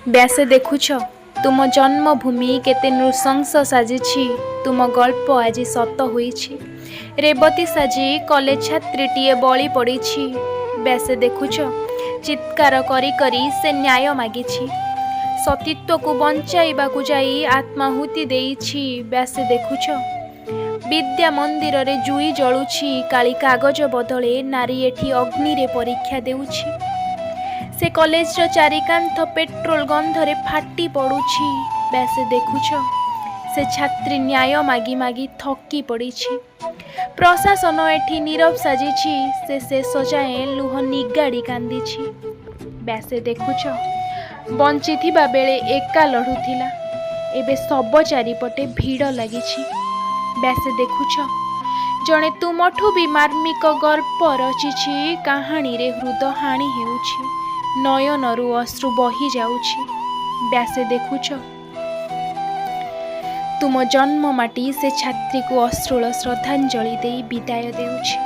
ବ୍ୟାସେ ଦେଖୁଛ, ତୁମ ଜନ୍ମଭୂମି କେତେ ନୃଶଂସ ସାଜିଛି। ତୁମ ଗଳ୍ପ ଆଜି ସତ ହୋଇଛି। ରେବତୀ ସାଜି କଲେଜ ଛାତ୍ରୀଟିଏ ବଳି ପଡ଼ିଛି। ବ୍ୟାସେ ଦେଖୁଛ, ଚିତ୍କାର କରି କରି ସେ ନ୍ୟାୟ ମାଗିଛି। ସତୀତ୍ୱକୁ ବଞ୍ଚାଇବାକୁ ଯାଇ ଆତ୍ମାହୁତି ଦେଇଛି। ବ୍ୟାସେ ଦେଖୁଛ, ବିଦ୍ୟା ମନ୍ଦିରରେ ଜୁଇ ଜଳୁଛି। କାଳି କାଗଜ ବଦଳେ ନାରୀ ଏଠି ଅଗ୍ନିରେ ପରୀକ୍ଷା ଦେଉଛି। ସେ କଲେଜର ଚାରିକାନ୍ଥ ପେଟ୍ରୋଲ ଗନ୍ଧରେ ଫାଟି ପଡ଼ୁଛି। ବ୍ୟାସେ ଦେଖୁଛ, ସେ ଛାତ୍ରୀ ନ୍ୟାୟ ମାଗି ମାଗି ଥକି ପଡ଼ିଛି। ପ୍ରଶାସନ ଏଠି ନୀରବ ସାଜିଛି। ସେ ଶେଷ ଯାଏଁ ଲୁହ ନିଗାଡ଼ି କାନ୍ଦିଛି। ବ୍ୟାସେ ଦେଖୁଛ, ବଞ୍ଚିଥିବା ବେଳେ ଏକା ଲଢ଼ୁଥିଲା, ଏବେ ଶବ ଚାରିପଟେ ଭିଡ଼ ଲାଗିଛି। ବ୍ୟାସେ ଦେଖୁଛ, ଜଣେ ତୁମଠୁ ବି ମାର୍ମିକ ଗଳ୍ପ ରଚିଛି। କାହାଣୀରେ ହୃଦ ହାଣି ହେଉଛି, ନୟନରୁ ଅଶ୍ରୁ ବହି ଯାଉଛି। ବ୍ୟାସେ ଦେଖୁଛ, ତୁମ ଜନ୍ମ ମାଟି ସେ ଛାତ୍ରୀକୁ ଅଶ୍ରୁଳ ଶ୍ରଦ୍ଧାଞ୍ଜଳି ଦେଇ ବିଦାୟ ଦେଉଛି।